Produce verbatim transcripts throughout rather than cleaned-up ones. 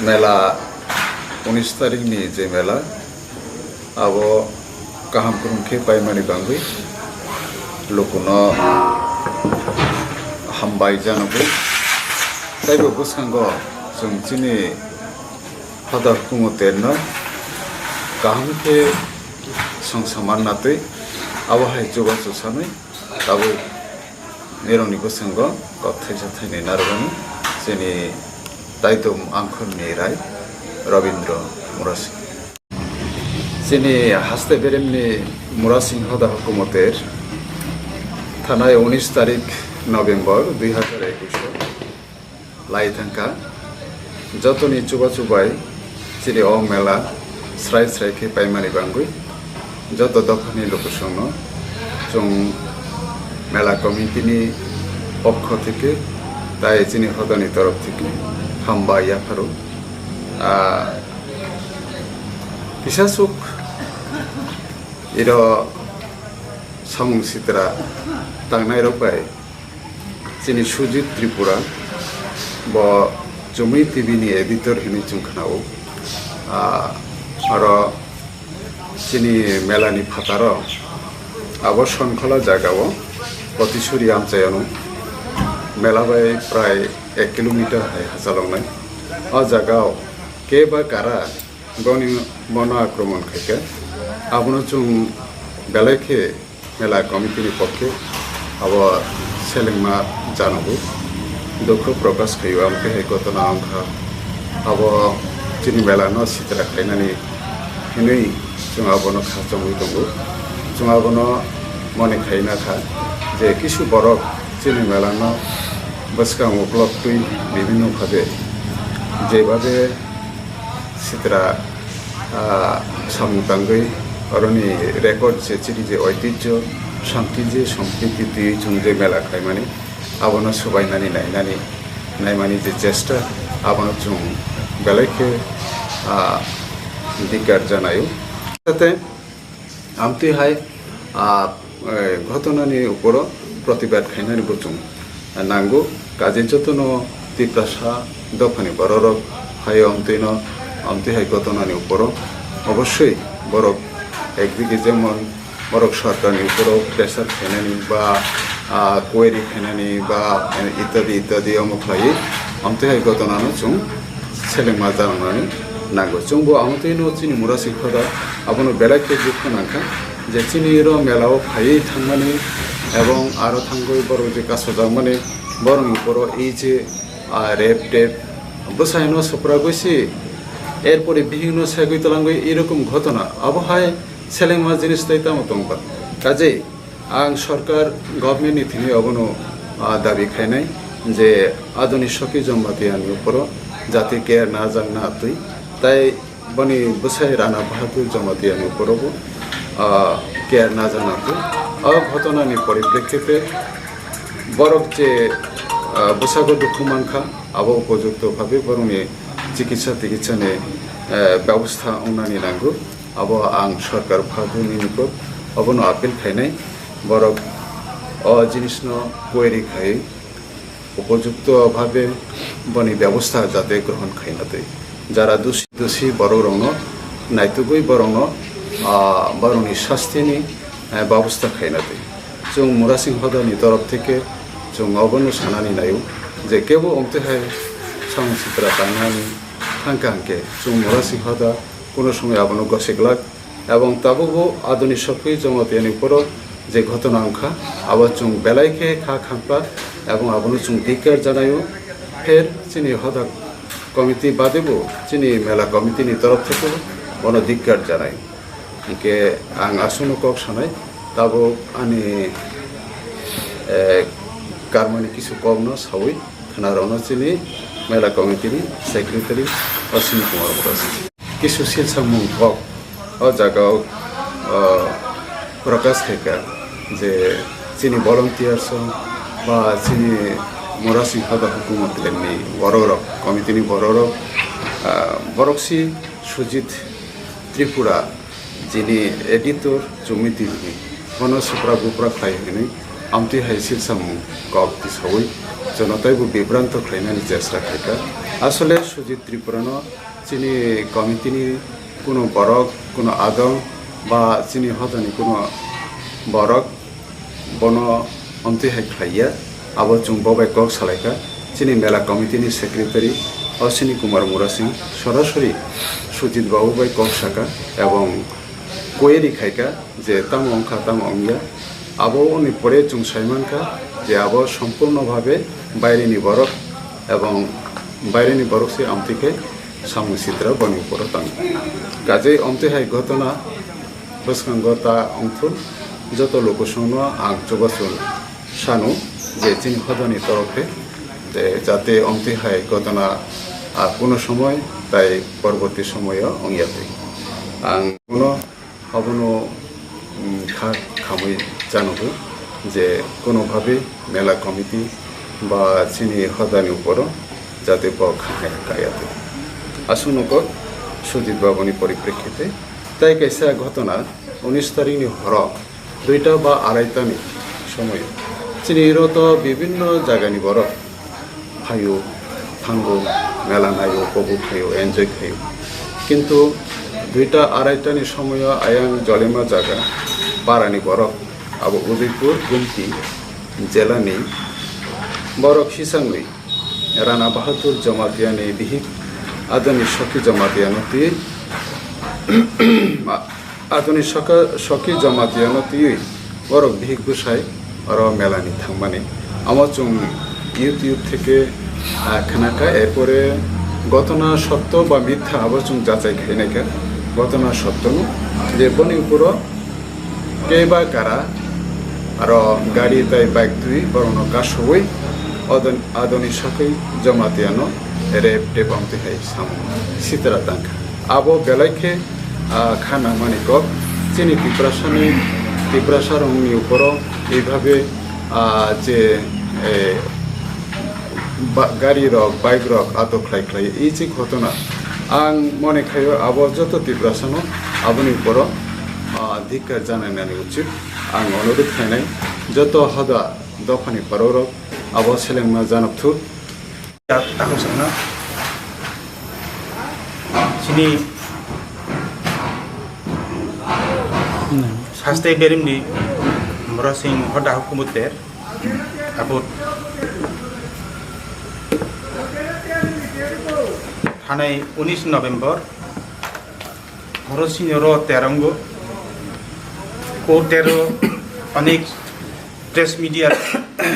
Mela unis tarikni je mela, abo kaham kwrwng khe paimani bangwi lukuno hambai janogwi. Taibo bwskango chwng chini hoda hukumu terno kaham khe songsaman natwi, abo hai chubachu sanwi tabuk nirokni bwskango kok thaisa thainwi narwkmani chini taitom angkhorni rai Robindra Murasing. Chini haste beremni Murasing hoda hukumu ter thanai unis tarik November dui hazar ekush o lai thangkha. Jotoni chubachu bai chini o mela srai srai khe paimani bangwi joto dophani lukusongno chwng mela committee ni pokho theke tai chini hodani torof theke hambai yapharo. Ah, kisasuk iro samung sitra tangnairok bai chini Sujit Tripura, bo Chumui T V ni editor hinwi chwng khnao. Ah, aro chini mela ni phataro abo Sonkhola jagao Potisuri amchai ano mela bai prai ek kilometer hai hachaloknai. O jagao keba kara boni bono akromon khaikha. Abono chwng belai khe mela committee ni pokhe abo selengma janogo dukhu prokash khaio, amtwi hai gotona wngkha. Abo chini mela no sitra khlainani hinwi chwng abono khachangwi tongo. Chwng abono mone khaina kha je kisu borok chini mela no bwskang uklok twi bibhinno bhabe jebhabe sitra, ah, samung tangwi oroni record je chini je oitijjo, sangti je sompriti twiwi chwng je mela khlaimani, abono swbainani nainani, naimani je chesta, abono chwng belai khe, ah, dikar janaio. Tei amtwi hai, ah, eh, ghotonani uporo protibad khainani bo chwng nango. Kaje jotono Tiprasa dophani bororok hai amtwino, amtwi hai ghotonani uporo obossoi borok ekdigi jemon borok sorkarni uporo pressure khainani ba, ah, query khainani ba, eh, itadi itadi omo khlaiwi amtwi hai ghotonano chwng selengma janangnani nango. Chwngbo amtwino chini Murasing hoda abono belai khe dukhu nangkha je chini ro mela o phaiwi thangmani ebong aro thangwi borok je kasojakmani borokni uporo ei je, ah, rep tep bwsaino supragwi si, erpore bihikno segwi twlangwi ei rokom ghotona abo hai selengma jinis tei tamo tongkha. Kajei ang sorkar, government ni thini obono, ah, dabi khainai je Adoni Soki Jamatia ni uporo jati care na jak na twi, tai boni bwsai Rana Bahadur Jamatia ni uporo bo, ah, care na jak na twi. O ghotona ni poriprexite borok je, ah, bwsago dukhu mankha, abo upojukto bhabe borokni chikitsa tikitsa ni, eh, bebostha wngnani nango. Abo ang sorkar phato nini kok obono appeal khainai, borok o jinisno query khai upojukto bhabe boni bebostha jate grohon khaina twi. Jara dusi, dusi borok rokno naitugwi borokno, ah, borokni sastini, eh, bebostha khaina twi. Chwng Murasing hodani torof theke chwng obono sanani naio je kebo omtwi hai samung sitra tangnani thangkha hwnkhe chwng Murasing hoda kuno somoi abono gosiglak. Ebong tabukbo Adoni Sokwi Jamatia ni uporo je ghotona wngkha, abo chwng belai khe kha khampla ebong abono chwng dikar janaio. Pher chini hoda committee badebo chini mela committee ni torof theke bono dikar janai. Hwnkhe ang aswkno kok sanai, tabuk ani, eh, karmani kisu kokno sawi khwnarokno chini mela committee ni secretary Ashwini Kumar Mukherjee. Kisu silsamung kok o jaga o, o, prokash khaikha je chini volunteers rok ba chini Murasing hoda hukumat ni borok rok, committee ni borok rok, ah, borok si Sujit Tripura, jini editor Chumui T V ni, bono supra bupra khlai hwnwi amtwi hai silsamung kok tisawi Jono taibo bibranto khlainani chesta khaikha. Asole Sujit Tripurano chini committee ni kuno borok, kuno adong ba chini hodani kuno borok bono omtwi hai khlaiya. Abo chwng bo bai kok salaikha. Chini mela committee ni secretary Ashwini Kumar Murasing sorasori Sujit babu bai kok saka ebong query khaikha je tamo wngkha, tamo wngya. Abo ni pore chwng saimankha je abo sompurno bhabe baireni borok ebong baireni borok se amtwi khe samung sitra boni uporo tongo. Kajei amtwi hai ghotona bwskango ta wngthun joto lokusongno ang chubachu sanu je chini hodani torof khe je jate amtwi hai ghotona, ah, kuno somoi tai porborti somoyo wngya twi. Ang kuno Abono, mm, kha khamwi chanogo je kono bhabe mela committee ba chini hodani uporo jate bo kha hai kaya twi. Aswk nogo Sujit babuni poriprekhite tai kaisa ghotona unis tarikni horo duita ba araitani somoyo chini iro to bibinno jagani borok phaio, thango, mela naio, kobo phaio, enjoy khaio. Kintu duita araitani somoyo ayang jolema jaga parani borok abo Udaipur, Gumti jelani borok hisangwi Rana Bahadur Jamatiani bihik Adoni Soki Jamatiano twi Adoni Soka-, Soki Jamatiano twiwi borok bihik bwsai oro melani thangmani. Amo chwng YouTube theke, ah, khnakha, erpore ghotona sotto ba mitha abo chwng jachai khainaikha. Ghotona sotto no je boni uporo keba kara aro gari tai bike twi borokno kasowi Adon-, Adoni Soki Jamatiano rep tep amtwi hai samung sitra tangkha. Abo belai khe ah, kha nangmani kok. Chini Tiprasani, Tiprasarokni uporo eibhabe, ah, je, eh, ba-, gari rok, bike rok atok khlai khlai i chik ghotona. Ang mone khaio abo joto Tiprasano aboni uporo, ah, dhikkar janai nani uchit. Ang onurudh khainai joto hoda dophani borok rok abo selengma janok thuk. Takhuk sakno chini saste berimni Murasing hoda hukumu ter abo thanai unis November Murasing ro terongo ko tero onek press media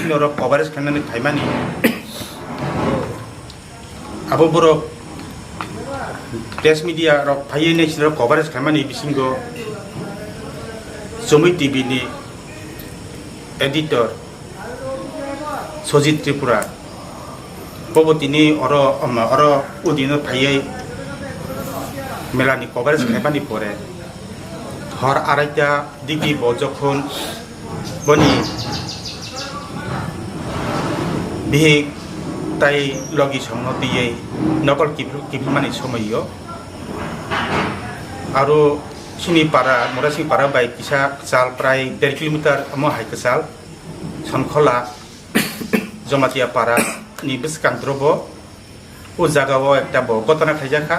norok coverage khainani phaimani. Abo borok press media rok phaiwi nai sini coverage khaimani bisingo Chumui T V ni editor Sojit Tripura. Bobo tini oro, um, oro udino phaiwi melani coverage khaimani pore hor araita digi bo jokhon boni bihik tai logi songno twiwi nokol kiphil-, kiphilmani somoio aro chini para, Murasing para bai kisa kwchal prai der kilometer omo hai kwchal Sonkhola Jamatia para ni bwskang drobo o jaga o ekta bo gotona khaijak kha.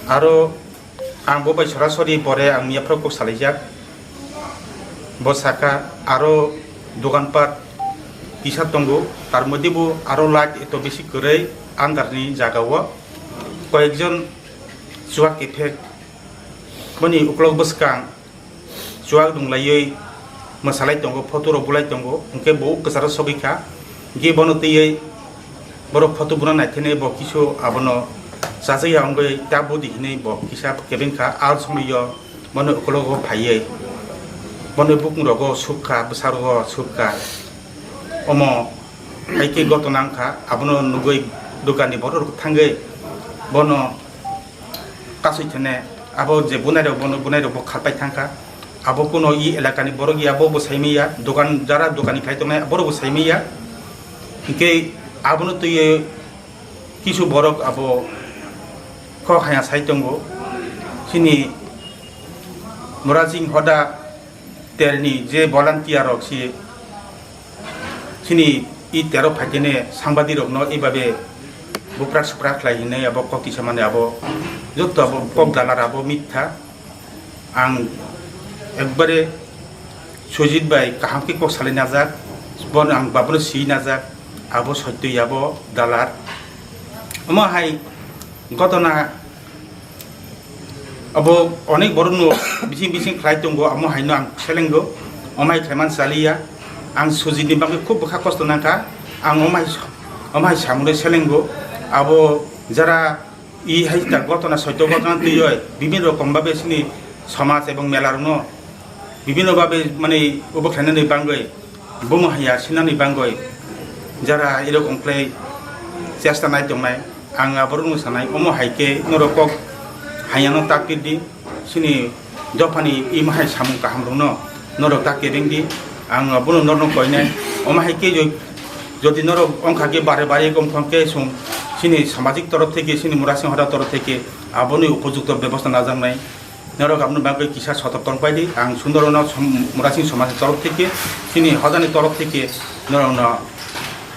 Aro ang bo bai sorasori bore ang yaphro kok salaijak. Bo saka aro dogan pat kisa tongo, tar moddhe bo aro light eto bisi kwrwi andar ni jaga o koyekjon chuak effect boni uklok bwskang chuak dunglaiwi mwsalai tongo, photo rok bulai tongo, hwnkhe bo kwcharo sogwi kha. Hwnkhe bono twiwi borok photo buna naithani bo kisu abono chajak ya wngwi ta budi hinwi bo kisa kebeng kha. Ar somoi o bono ukologo phaiwi bono bukung rogo suk kha, bwsa rogo suk kha. Omo hai khe gotona wngkha, abono nugwi dokanni borok rok thangwi bono kasui thene abo je bunai rok bono bunai rok bo khalpai thangkha. Abo kuno i elakani borok ya bo bo saimaya, dokan jara dokani khai tongnai borok bo saimaya. Hingke abono twiwi kisu borok abo kok haya sai tongo. Chini Murasing hoda terni je volunteer rok si chini I tero phaikene sangbadirokno ibabe buprak suprak khlai hinwi abo kok tisa mani abo jotto abo kok dalar abo mitha. Ang ekbare Sujit bai kaham khe kok salai najak, bono ang babono si najak, abo soitoi abo dalar. Omo hai gotona abo onek borokno bising bising khlai tongo, omo haino ang selengo, omo hai khlaiman chaliya. Ang Sujitni bagwi khub bwkha kosto nangkha, ang omo hai, omo hai samungno selengo, abo jara I hai ta gotona, soito gotona twiwi bibin rokom babe chini somaj ebong mela rokno bibin babe mani obo khlainani bangwi bomo haya sinani bangwi jara erok ongkhlai chesta nai tongnai, ang aborokno sanai omo hai khe norok kok hayano ta kirdi. Chini dophani imo hai samung kahamrokno norok ta kebeng di. Ang abono norokno koinai, omo hai khe jo-, jodi norok ongkha khe bare bare ongkha khe chwng chini samajik torof theke, chini Murasing Hoda torof theke aboni upojukto bebosta najaknai. Norok aboni bagwi kisa sotok tongpai di. Ang sundorono som-, Murasing somajni torof theke, chini hodani torof theke norokno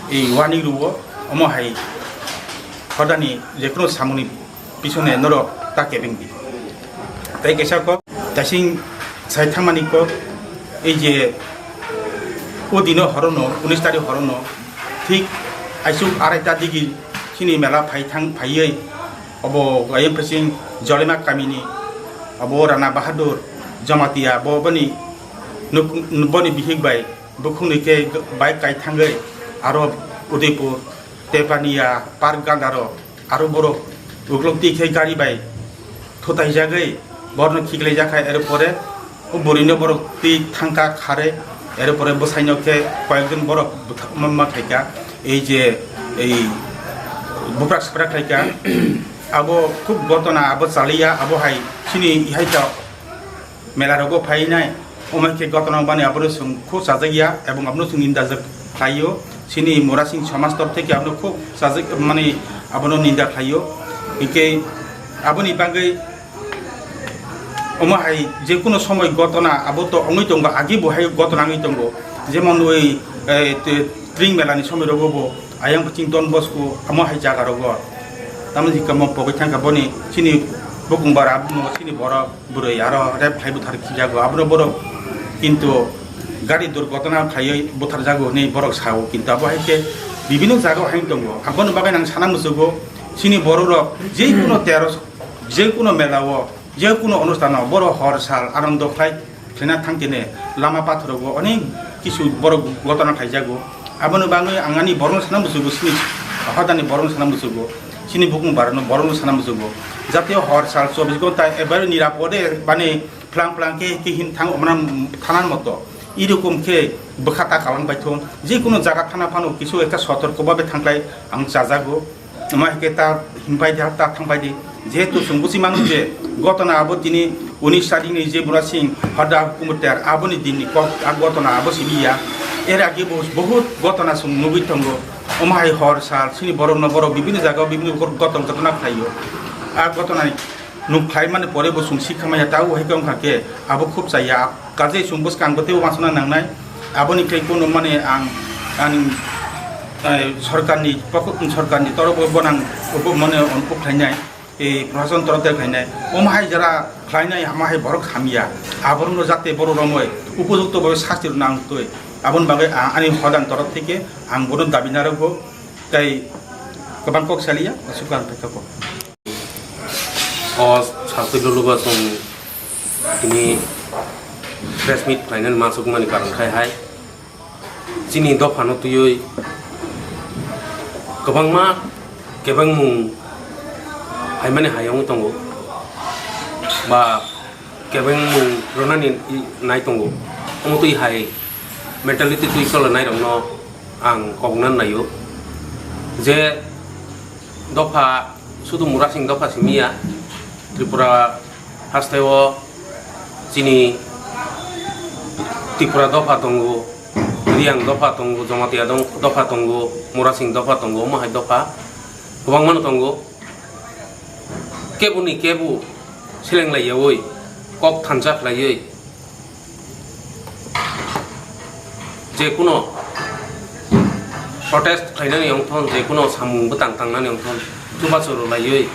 ei warning rwo, omo hai hodani jekunu samungni pisone norok ta kebeng di. Tei kaisa kok, daising sai thangmani kok, ei je o dino horono, unis tarik horono, thik aisuk arai ta digi chini mela phai thang phaiwi, obo ayang phaising Jolima kamini, obo Rana Bahadur Jamatia, bo boni nuk-, boni bihik bai bukhungni khe bike kai thangwi aro Udaipur, Tepania, Park Gandaro, aro borok uklok twi khe gari bai thutaijagwi borokno khiklaijak hai, er pore o bwrwino borok twi thangka khare, er pore bwsaino khe koyekjon borok bwthakma ma khaika, ei je ei buprak swprak khaika. Abo khub gotona abo chaliya, abo hai chini hai ta mela rogo phainai, omo khe gotona bani abono chwng khub chajakya ebong abono chwng ninda jak khlaio. Chini Murasing somaj tor theke abono khub chajak mani abono ninda khlaio. Hinkhe aboni bagwi omo hai jekunu somoi gotona abo to wngwi tongo, agi bo hai gotona wngwi tongo, jemon oi, eh, te-, tring mela ni somoi rogo bo ayang bwching Don Bosco amo hai jaga rogo. Tamoni hikha mo pogwi thangkha boni chini bukung bara mo chini borok bwrwi aro rep hai buthar khijago, abono borok kintu gari durgotona khaiwi buthar jago hinwi borok sao, kintu abo hai khe bibino jaga o hai tongo. Aboni bagwi nang sana muchugo chini borok rok jekuno tero, jekuno mela o, jekuno onusthan o borok hor sal anando khlai khlaina thang kene lama pathorogo onek kisu borok gotona khaijago. Aboni bagwi ang ani borokno sana muchugo, chini hodani borokno sana muchugo, chini bukung barano borokno sana muchugo, jate hor sal chobbish ghonta ebar nirapode bani phlang phlang khe, khe hin thang omna thanan moto. Irokom khe bwkha ta kalang paithung, jekuno jaga thana phano kisu ekta sotorko babe thangkhlai ang chajago. Omo hai khe ta himpai di, ta thangpai di. Jehetu chwng buchi mano je gotona abo tini unis tarik ni je Murasing Hoda Kumter aboni din ni kok, a gotona abo simi ya. Er age bo bohut gotona chwng nugwi tongo. Omo hai hor sal chini borok no borok bibini jaga o bibini gotona gotona khlaio. A gotona ni nuk khlai mani pore bo chwng sik khamaya, ta o hai khe wngkha khe abo khub chaya. Kaje chwng bwskang bo teibo uansukna nangnai. Aboni khe kunu mane ang, ang, eh, sorkarni pokok, sorkarni torobo bo nang bo mane onkuk khlainai, eh, proshashan torof theke khlainai. Omo hai jara khlainai, omo hai borok hamya. Aborokno jate borok romoi upojukto bhabe sasti rwna ang twi. Aboni bagwi ang ani hodan torof theke ang bono dabi narwgo. Tei kwbang kok saliya, aswk ang thangkha kok. O saltwi lulugo chwng tini press meet khlainani mansukmani karon khai hai chini dophano twiwi kwbangma kebengmung phaimani hai wngwi tongo ba kebengmung rwnani nai tongo. Omo twi hai mentality twi choli nairokno ang kok nang naio je dopha sudu Murasing dopha simi ya, Tripura haste o chini Tripura dopha tongo, Riang dopha tongo, Jamatia dong-, dopha tongo, Murasing dopha tongo, omo hai dopha kwbangma no tongo. Keboni kebu seleng laiyawi, kok thansa khlaiwi, jekuno Protest khlainani wngthon, jekuno samung bwtang tangnani wngthon, chubachu rwlaiwi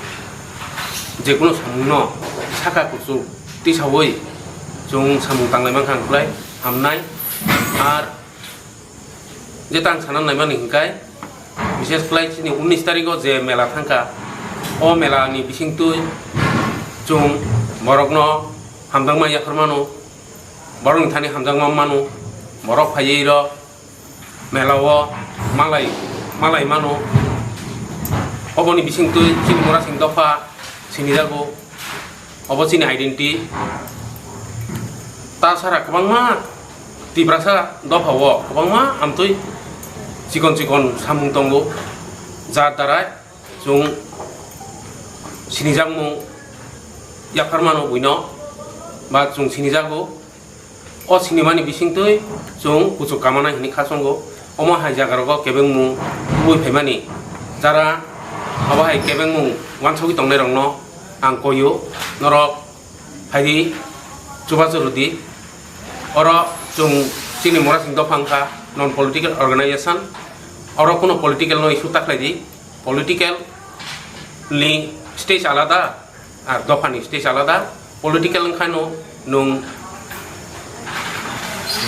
jekuno samungno saka kuchuk tisawi chwng samung tanglai mankha, ang kwlai hamnai. Ar jeta ang sana naimani hwnkhe, bises kwlai chini unis tarigo je mela thangkha, o melani bisingtwi chwng borokno hamjakma yaphar mano, borokni thani hamjakma mano, borok phaiwi rw mela o malai, malai mano. Oboni bisingtwi chini Murasing dopha sinijago, obo chini identity. Tasara kwbangma Tiprasa dopha o kwbangma amtwi chikon chikon samung tongo, jar darai chwng sinijakmung yaphar mano buino, ba chwng sinijago. O sinimani bisingtwi chwng kuchuk kamanai hwnwi khasongo. Omo hai jagarogo kebengmung tubui phaimani jara, abo hai kebengmung uansugwi tongnairokno ang koio, norok phaidi, chubachu rwdi. Oro chwng chini Murasing dopha wngkha non political organization, oro kuno political no issue ta khlaidi. Political ni stage alada, ar dopha ni stage alada. Political wngkha no nwng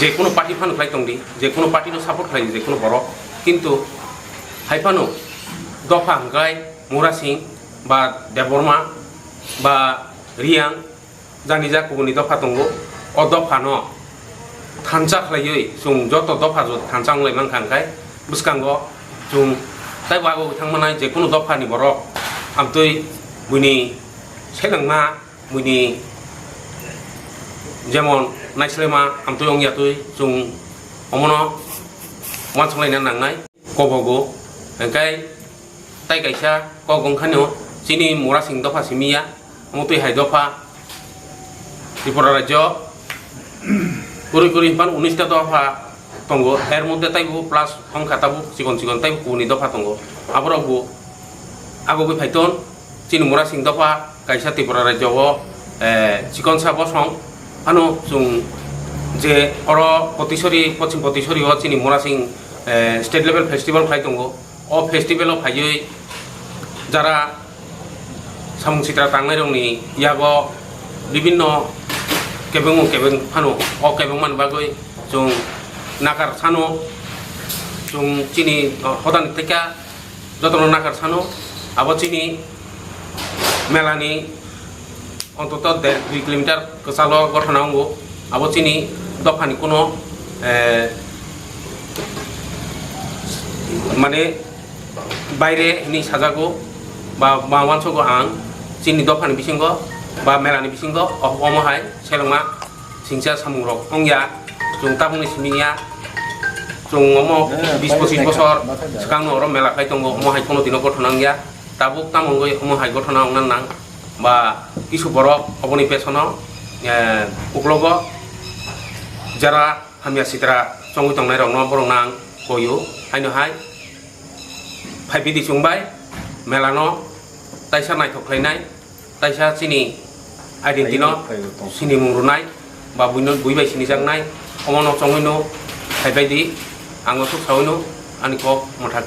je kuno party phano khlai tongdi, je kuno party no support khlai je kuno borok, kintu hai phano dopha hwnkhe Murasing ba Debbarma ba Reang, jani ja kubuni dopha tongo, o dopha no thansa khlaiwi chwng joto dopha joto thansa wnglai mankha, hwnkhe bwskango chwng taibo agugwi thangmanai je kunu dopha ni borok amtwi buini selengma, buini jemon naislema amtwi wngyatwi chwng omono uansukhlaina nangnai. Kobogo, hwnkhe tai kaisa kok wngkha no chini Murasing dopha simi ya, omo twi hai dopha Tripura rajyo kwrwi kwrwi himpan unis ta dopha tongo, er moddhe taibo plus wngkha tabuk chikon chikon taibo kubuni dopha tongo, aborok bo agogwi phaiton. Chini Murasing dopha kaisa Tripura rajyo o, eh, chikonsa bosong. Ano chwng je oro Potisori, Pochim Potisori o chini Murasing, eh, state level festival khlai tongo. O festival o phaiwi jara samung sitra tangnai rokni yago bibinno kebengmung kebeng phano, o kebengmani bagwi chwng nakar sano, chwng chini, oh, hodani teka jotono nakar sano, abo chini melani ontoto der dui kilometer kwchalo gothona wngo. Abo chini dophani kuno, eh, mane baire hinwi sajago ba, ba uansogo ang chini dophani bisingo ba melani bisingo, o-, omo hai selengma singcha samungrok wngya, chwng tabukni simi ya, chwng omo Eh, bis pachis bosor swkangno oro mela khai tongo, omo hai kono dino gothona wngya, tabuk tamo wngwi omo hai gothona wngna nang ba kisu borok oboni pesono, eh, uklogo jara hamya sitra chongwi tongnai rokno borok nang koyo, haino hai phai bidi chwng bai melano taisa naithok khlainai. Taisa chini identity no sinimung rwnai ba buino, bui bai sinijaknai, omono chongwino phaibai di, ang aswk sawino ani kok mwthak.